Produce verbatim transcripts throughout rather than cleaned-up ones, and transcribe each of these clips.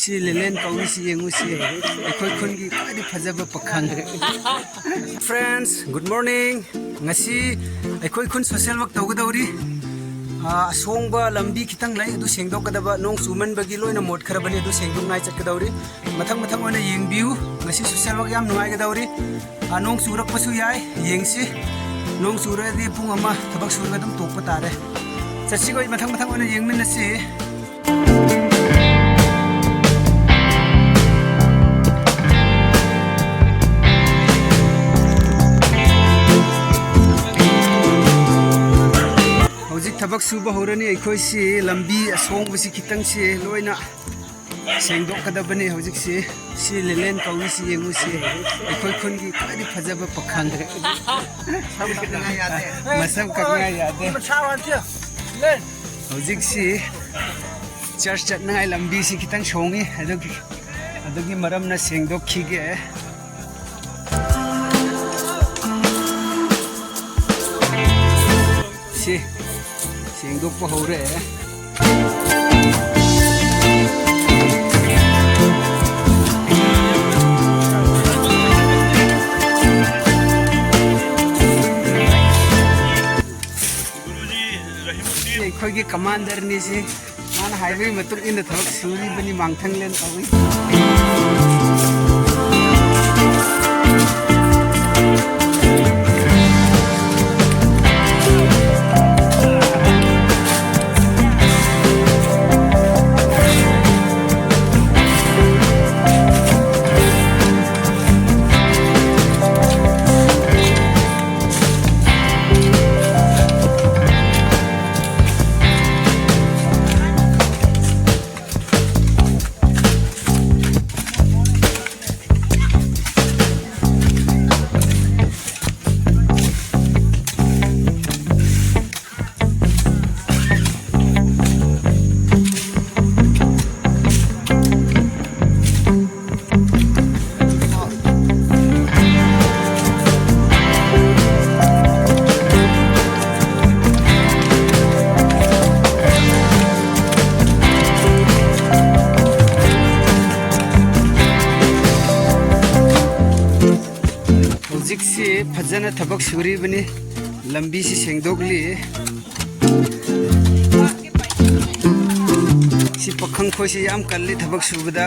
ꯁꯤ ꯂꯦꯂꯦꯟ ꯀꯧꯏ, ꯁꯤ ꯌꯦꯡꯉꯨ, ꯁꯤ ꯑꯩꯈꯣꯏ ꯈꯨꯟꯒꯤ ꯈ꯭ꯋꯥꯏꯗꯒꯤ ꯐꯖꯕ ꯄꯥꯈꯪ꯫ Friends, good morning. ꯉꯁꯤ ꯑꯩꯈꯣꯏ ꯈꯨꯟ social work ꯇꯧꯒꯗꯧꯔꯤ꯫ ꯑꯥ, ꯑꯁꯣꯡꯕ ꯂꯝꯕꯤ ꯈꯤꯇꯪ ꯂꯩ, ꯑꯗꯨ ꯁꯦꯡꯗꯣꯛꯀꯗꯕ꯫ ꯅꯣꯡ ꯆꯨꯃꯟꯕꯒꯤ ꯂꯣꯏꯅ ꯃꯣꯠꯈ꯭ꯔꯕꯅꯤ, ꯑꯗꯨ ꯁꯦꯡꯗꯣꯛꯅꯉꯥꯏ ꯆꯠꯀꯗꯧꯔꯤ꯫ ꯃꯊꯪ ꯃꯊꯪ ꯑꯣꯏꯅ ꯌꯦꯡꯕꯤꯌꯨ꯫ ꯉꯁꯤ social work ꯌꯥꯝ ꯅꯨꯡꯉꯥꯏꯒꯗꯧꯔꯤ꯫ ꯑꯥ, ꯅꯣꯡ ꯆꯨꯔꯛꯄꯁꯨ ꯌꯥꯏ, ꯌꯦꯡꯁꯤ꯫ ꯅꯣꯡ ꯆꯨꯔꯗꯤ ꯄꯨꯡ ꯑꯃ ꯊꯕꯛ ꯁꯨꯔꯒ ꯑꯗꯨꯝ ꯇꯣꯛꯄ ꯇꯥꯔꯦ꯫ ꯆꯠꯁꯤꯀꯣ, ꯃꯊꯪ ꯃꯊꯪ ꯑꯣꯏꯅ ꯌꯦꯡꯃꯤꯟꯅꯁꯤ꯫ ꯍꯧꯖꯤꯛ ꯊꯕꯛ ꯁꯨꯕ ꯍꯧꯔꯅꯤ꯫ ꯑꯩꯈꯣꯏꯁꯤ ꯂꯝꯕꯤ ꯑꯁꯣꯡꯕꯁꯤ ꯈꯤꯇꯪꯁꯤ ꯂꯣꯏꯅ ꯁꯦꯡꯗꯣꯛꯀꯗꯕꯅꯤ ꯍꯧꯖꯤꯛꯁꯤ꯫ ꯁꯤ ꯂꯦꯂꯦꯟ ꯀꯧꯏ, ꯁꯤ ꯌꯦꯡꯉꯨ, ꯁꯤ ꯑꯩꯈꯣꯏ ꯈꯨꯟꯒꯤ ꯈ꯭ꯋꯥꯏꯗꯒꯤ ꯐꯖꯕ ꯄꯥꯈꯪ꯫ ꯃꯁꯝ ꯀꯛꯅꯤꯡꯉꯥꯏ ꯌꯥꯗꯦ꯫ ꯍꯧꯖꯤꯛꯁꯤ church ꯆꯠꯅꯉꯥꯏ ꯂꯝꯕꯤꯁꯤ ꯈꯤꯇꯪ ꯁꯣꯡꯉꯤ, ꯑꯗꯨꯒꯤ, ꯑꯗꯨꯒꯤ ꯃꯔꯝꯅ ꯁꯦꯡꯗꯣꯛꯈꯤꯒꯦ꯫ ꯁꯤ ꯁꯦꯡꯗꯣꯛꯄ ꯍꯧꯔꯦ꯫ ꯁꯤ ꯑꯩꯈꯣꯏꯒꯤ commanderꯅꯤ ꯁꯤ꯫ ꯃꯥꯅ ꯍꯥꯏꯕꯒꯤ ꯃꯇꯨꯡ ꯏꯟꯅ ꯊꯕꯛ ꯁꯨꯔꯤꯕꯅꯤ ꯃꯥꯡꯊꯪꯂꯦꯟ ꯀꯧꯏ꯫ ꯐꯖꯅ ꯊꯕꯛ ꯁꯨꯔꯤꯕꯅꯤ꯫ ꯂꯝꯕꯤꯁꯤ ꯁꯦꯡꯗꯣꯛꯂꯤ꯫ ꯁꯤ ꯄꯥꯈꯪ ꯈꯣꯏꯁꯤ ꯌꯥꯝ ꯀꯜꯂꯤ ꯊꯕꯛ ꯁꯨꯕꯗ꯫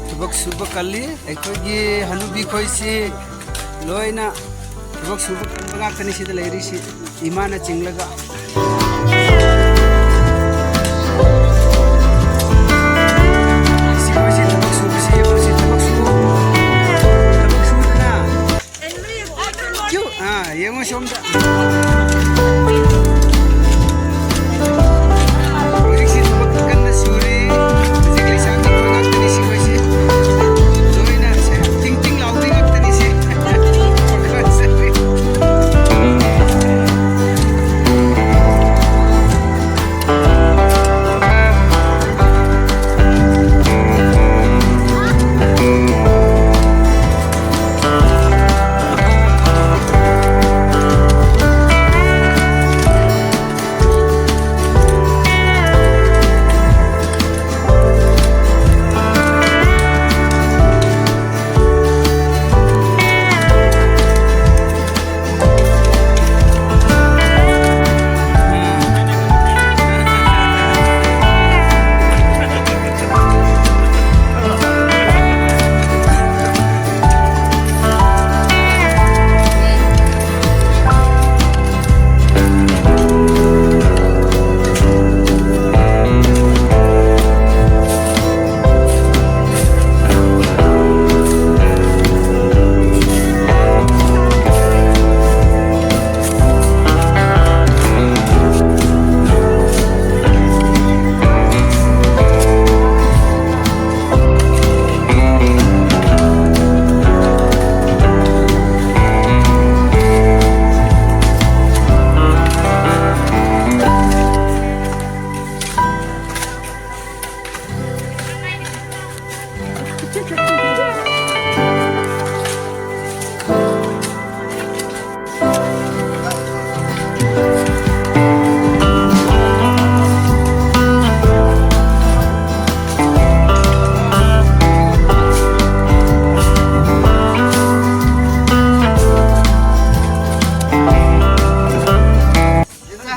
ꯊꯕꯛ ꯁꯨꯕ ꯀꯜꯂꯤ꯫ ꯑꯩꯈꯣꯏꯒꯤ ꯍꯅꯨꯕꯤ ꯈꯣꯏꯁꯤ ꯂꯣꯏꯅ ꯊꯕꯛ ꯁꯨꯕ ꯀꯟꯕ ꯉꯥꯛꯇꯅꯤ ꯁꯤꯗ ꯂꯩꯔꯤꯁꯤ, ꯏꯃꯥꯅ ꯆꯤꯡꯂꯒ꯫ ꯁꯤ ꯃꯣꯏꯁꯤ ꯊꯕꯛ ꯁꯨꯕꯁꯤ ꯌꯦꯡꯉꯨ, ꯁꯤ ꯊꯕꯛ ꯁꯨ-, ꯊꯕꯛ ꯁꯨꯗꯅ꯫ ꯑꯥ, ꯌꯦꯡꯉꯨ ꯁꯣꯝꯗ꯫ ꯍꯧꯖꯤꯛꯁꯤ ꯊꯕꯛ ꯀꯟꯅ ꯁꯨꯔꯤ꯫ ꯍꯧꯖꯤꯛ ꯂꯩꯁꯥꯕꯤ ꯉꯥꯛꯇꯅꯤ ꯁꯤ ꯃꯣꯏꯁꯤ꯫ ꯂꯣꯏꯅ ꯁꯦ ꯇꯤꯡ ꯇꯤꯡ ꯂꯥꯎꯕꯤ ꯉꯥꯛꯇꯅꯤ ꯁꯤ꯫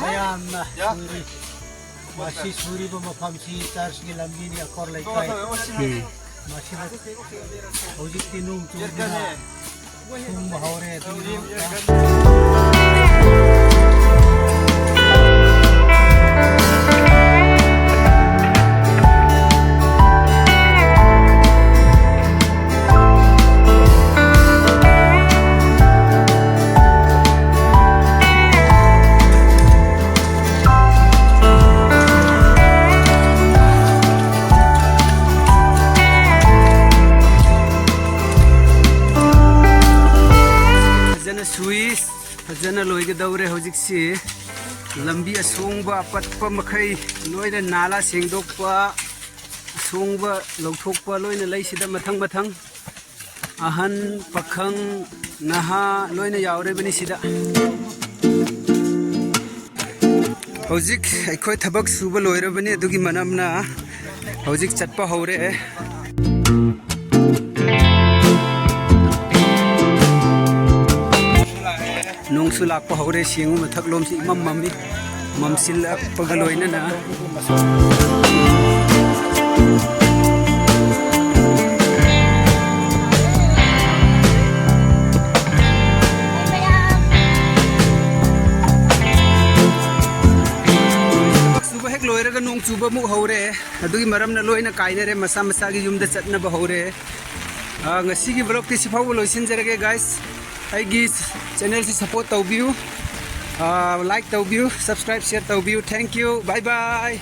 ꯃꯌꯥꯝꯅ ꯁꯨꯔꯤ꯫ ꯃꯁꯤ ꯁꯨꯔꯤꯕ ꯃꯐꯝꯁꯤ ꯆꯔꯆꯀꯤ ꯂꯝꯕꯤꯅꯤ, ꯑꯀꯣꯔ ꯂꯩꯀꯥꯏ꯫ ꯎꯝ꯫ ꯃꯁꯤꯗ ꯍꯧꯖꯤꯛꯇꯤ ꯅꯣꯡ ꯆꯨꯕꯅ ꯊꯨꯝꯕ ꯍꯧꯔꯦ꯫ ꯑꯗꯨꯒꯤꯗꯃꯛꯇ ꯐꯖꯅ ꯁꯨꯏ, ꯐꯖꯅ ꯂꯣꯏꯒꯗꯧꯔꯦ ꯍꯧꯖꯤꯛꯁꯤ꯫ ꯂꯝꯕꯤ ꯑꯁꯣꯡꯕ ꯑꯄꯠꯄ ꯃꯈꯩ ꯂꯣꯏꯅ ꯅꯥꯂꯥ ꯁꯦꯡꯗꯣꯛꯄ, ꯑꯁꯣꯡꯕ ꯂꯧꯊꯣꯛꯄ ꯂꯣꯏꯅ ꯂꯩꯁꯤꯗ ꯃꯊꯪ ꯃꯊꯪ꯫ ꯑꯍꯟ, ꯄꯥꯈꯪ, ꯅꯍꯥ ꯂꯣꯏꯅ ꯌꯥꯎꯔꯤꯕꯅꯤ ꯁꯤꯗ꯫ ꯍꯧꯖꯤꯛ ꯑꯩꯈꯣꯏ ꯊꯕꯛ ꯁꯨꯕ ꯂꯣꯏꯔꯕꯅꯤ, ꯑꯗꯨꯒꯤ ꯃꯅꯝꯅ ꯍꯧꯖꯤꯛ ꯆꯠꯄ ꯍꯧꯔꯦ꯫ ꯅꯣꯡꯁꯨ ꯂꯥꯛꯄ ꯍꯧꯔꯦ, ꯁꯦꯡꯉꯨ ꯃꯊꯛꯂꯣꯝꯁꯤ ꯏꯃꯝ ꯃꯝꯃꯤ, ꯃꯝꯁꯤꯜꯂꯛꯄꯒ ꯂꯣꯏꯅꯅ꯫ ꯊꯕꯛ ꯁꯨꯕ ꯍꯦꯛ ꯂꯣꯏꯔꯒ ꯅꯣꯡ ꯆꯨꯕ ꯑꯃꯨꯛ ꯍꯧꯔꯦ꯫ ꯑꯗꯨꯒꯤ ꯃꯔꯝꯅ ꯂꯣꯏꯅ ꯀꯥꯏꯅꯔꯦ, ꯃꯁꯥ ꯃꯁꯥꯒꯤ ꯌꯨꯝꯗ ꯆꯠꯅꯕ ꯍꯧꯔꯦ꯫ ꯑꯥ, ꯉꯁꯤꯒꯤ vlogꯇꯤ ꯁꯤ ꯐꯥꯎꯕ ꯂꯣꯏꯁꯤꯟꯖꯔꯒꯦ, guys꯫ ꯑꯩꯒꯤ channelꯁꯤ support ꯇꯧꯕꯤꯌꯨ, ꯑꯥ, like ꯇꯧꯕꯤꯌꯨ, subscribe, share ꯇꯧꯕꯤꯌꯨ꯫ Thank you, bye bye꯫